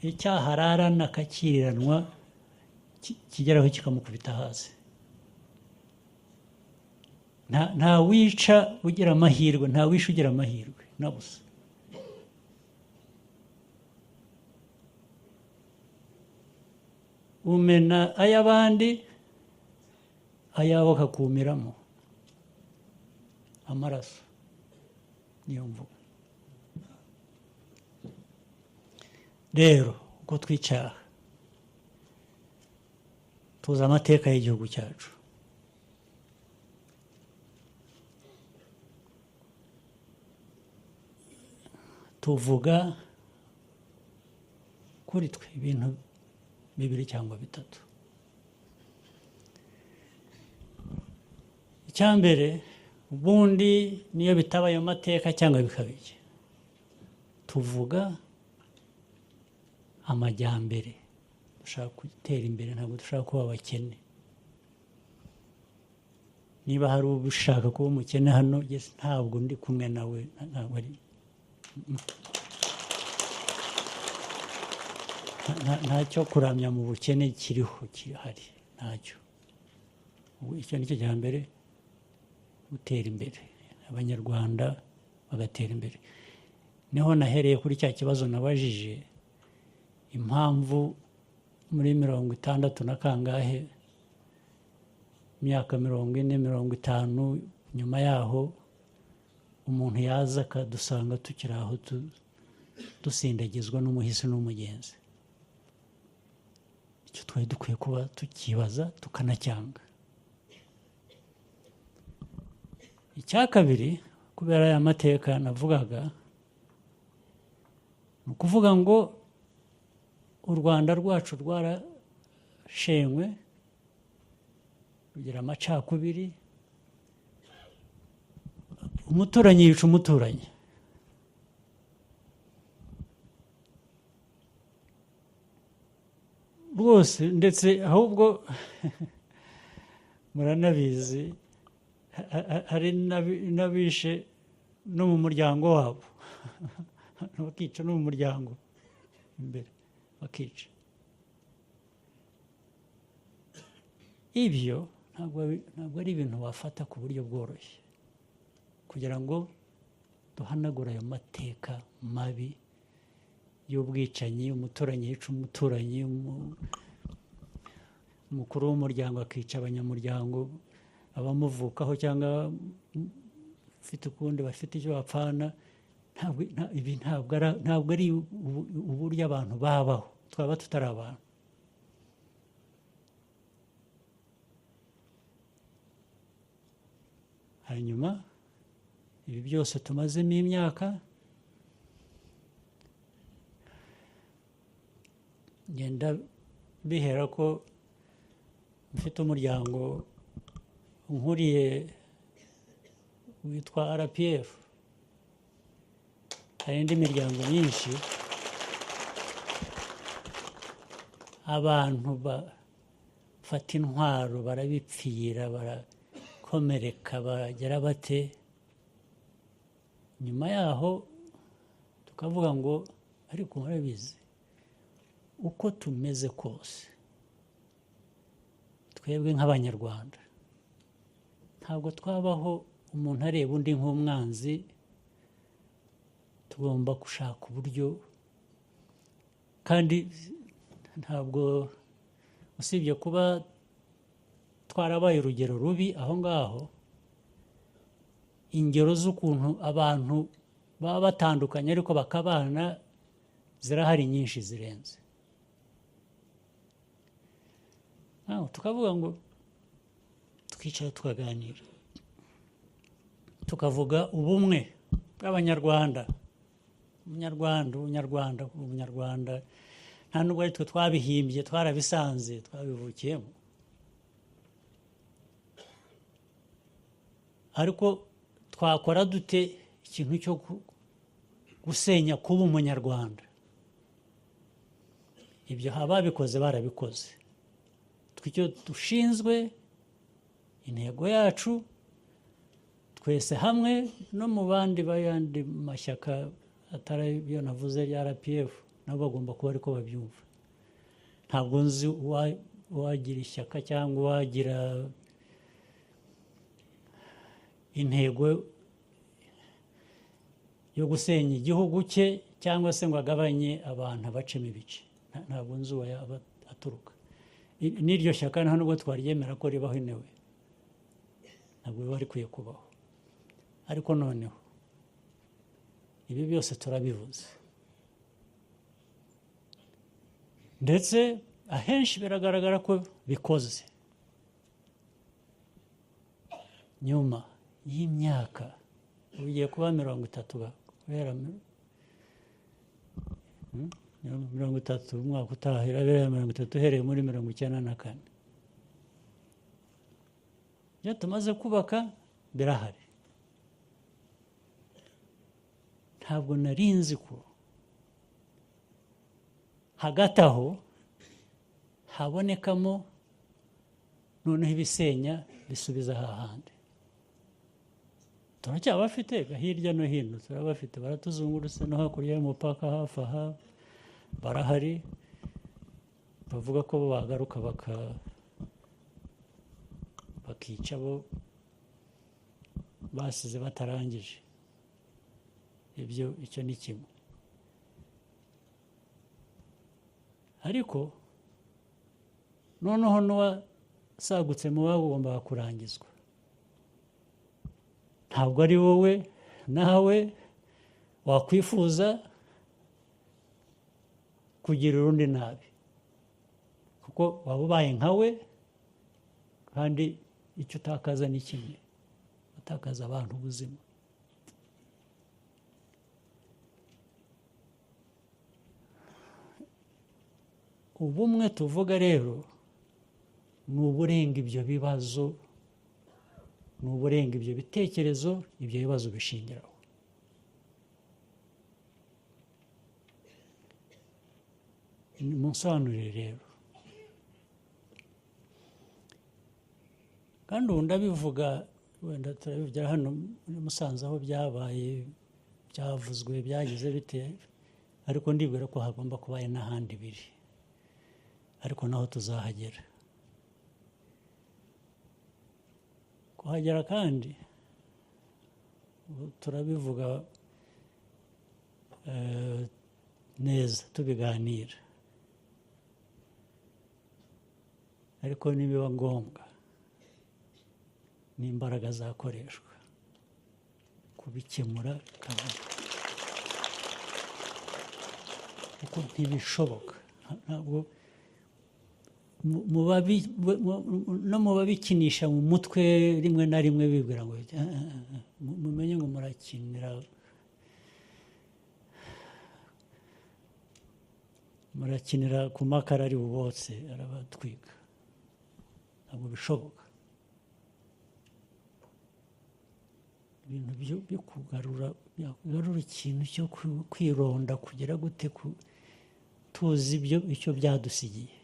Icyaha ararana akakiriranwa kigeraho kikamukubita hasi. Nta wica ugira amahirwe, nta wisha ugira amahirwe na busa. Umena ay'abandi, ayawe akakumiramo amaraso. Niyo mvuga rero uko twicara tuzi amateka y'igihugu cyacu. Tuvuga kuri twe ibintu bibiri cyangwa bitatu. Icyambere, ubundi niyo bitaba ayo mateka cyangwa bikabije, tuvuga amajyambere. Dushaka gutera imbere, ntabwo dushaka kuba abakene. Niba hari ushaka kuba umukene hano, ntabwo ndi kumwe nawe, ntabwo ari ntacyo kuramya mu bukene kiriho kihari, ntacyo. Icyo nicyo cya mbere, gutera imbere, Abanyarwanda bagatera imbere. Niho nahereye kuri cya kibazo nabajije, impamvu muri 60 na kangahe, imyaka 40, 50 nyuma yaho, umuntu yaza akadusanga tukiri aho dusindagizwa n'umuhisi n'umugenzi. Icyo twari dukwiye kuba tukibaza tukanacyanga. Icya kabiri, kubera aya mateka navugaga, ni ukuvuga ngo u Rwanda rwacu rwarashenywe, rugira amacakubiri, umuturanyi yica umuturanyi. Rwose, ndetse ahubwo muranabizi, hari n'abishe no mu muryango wabo, bakica no mu muryango imbere bakica. Ibyo ntabwo ari ibintu wafata ku buryo bworoshye kugira ngo duhanagure ayo mateka mabi y'ubwicanyi, umuturanyi yica umuturanyi, umukuru w'umuryango akica abanyamuryango, abamuvukaho cyangwa ufite ukundi bafite icyo bapfana. Ibi ntabwo ari uburyo abantu babaho, twaba tutari abantu. Hanyuma ibi byose tumazemo imyaka, ngenda bihera ko mfite umuryango nkuriye witwa RPF. Hari indi miryango myinshi, abantu bafata intwaro barabipfira, barakomereka, baragera bate. Nyuma yaho tukavuga ngo ariko murabizi uko tumeze kose, twebwe nk'Abanyarwanda ntabwo twabaho umuntu areba undi nk'umwanzi. Tugomba gushaka uburyo, kandi ntabwo usibye kuba twarabaye urugero rubi aho ngaho, ingero z'ukuntu abantu baba batandukanye ariko bakabana zirahari nyinshi zirenze. Tukavuga ngo twicara tukaganira, tukavuga ubumwe bw'Abanyarwanda, Umunyarwanda, Umunyarwanda, Umunyarwanda. Nta nubwo ari twe twabihimbye, twarabisanze, twabivukiyemo. Ariko twakora dute ikintu cyo gusenya kuba Umunyarwanda? Ibyo ababikoze barabikoze. Icyo dushinzwe, intego yacu twese hamwe no mu bandi bayandi mashyaka atari ibyo navuze ya RPF, Nabo bagomba kuba ariko babyumva. Ntabwo nzi uwagira ishyaka cyangwa uwagira intego yo gusenya igihugu cye cyangwa se ngo agabanye abantu abacemo ibice. Ntabwo nzi uwo yaba aturuka. N'iryo shyaka nta nubwo twaryemera ko ribaho inewe, ntabwo biba rikwiye kubaho. Ariko noneho ibi byose turabivuze, ndetse ahenshi biragaragara ko bikoze. Nyuma y'imyaka ugiye kuba 30, kubera 30 umwaka utaha irabera 30 uhereye muri 94, ibyo tumaze kubaka birahari. Ntabwo narinzi ko hagati aho habonekamo noneho ibisenya bisubiza hahandi. Turacyabafite hirya no hino, turabafite, baratuzungurutse no hakurya y'umupaka hafi aha barahari, bavuga ko bagaruka bakica bo basize batarangije. Ibyo icyo ni kimwe. Ariko noneho n'uwasagutse mu babo ugomba kurangizwa. Ntabwo ari wowe nawe wakwifuza kugira urundi nabi, kuko waba ubaye nkawe, kandi icyo utakaza ni kimwe, utakaza abantu ubuzima. Ubumwe tuvuga rero ni uburenga ibyo bibazo, ni uburenga ibyo bitekerezo, ibyo bibazo bishingiraho. Munsobanurire rero, kandi ubu ndabivuga, wenda turabivugira hano muri Musanze aho byabaye, byavuzwe, byagize bite, ariko ndibwira ko hagomba kuba n'ahandi biri, ariko naho tuzahagera. Kuhagera kandi turabivuga neza, tubiganira, ariko nibiba ngombwa n'imbaraga zakoreshwa kubikemura, kuko ntibishoboka. Ntabwo no mu babikinisha mu mutwe rimwe na rimwe bibwira ngo mumenye ngo murakinira ku makara ari bubotse arabatwika. Ntabwo bishoboka. Ibintu byo kugarura ikintu cyo kwironda, kugira gute, tuzi ibyo icyo byadusigiye.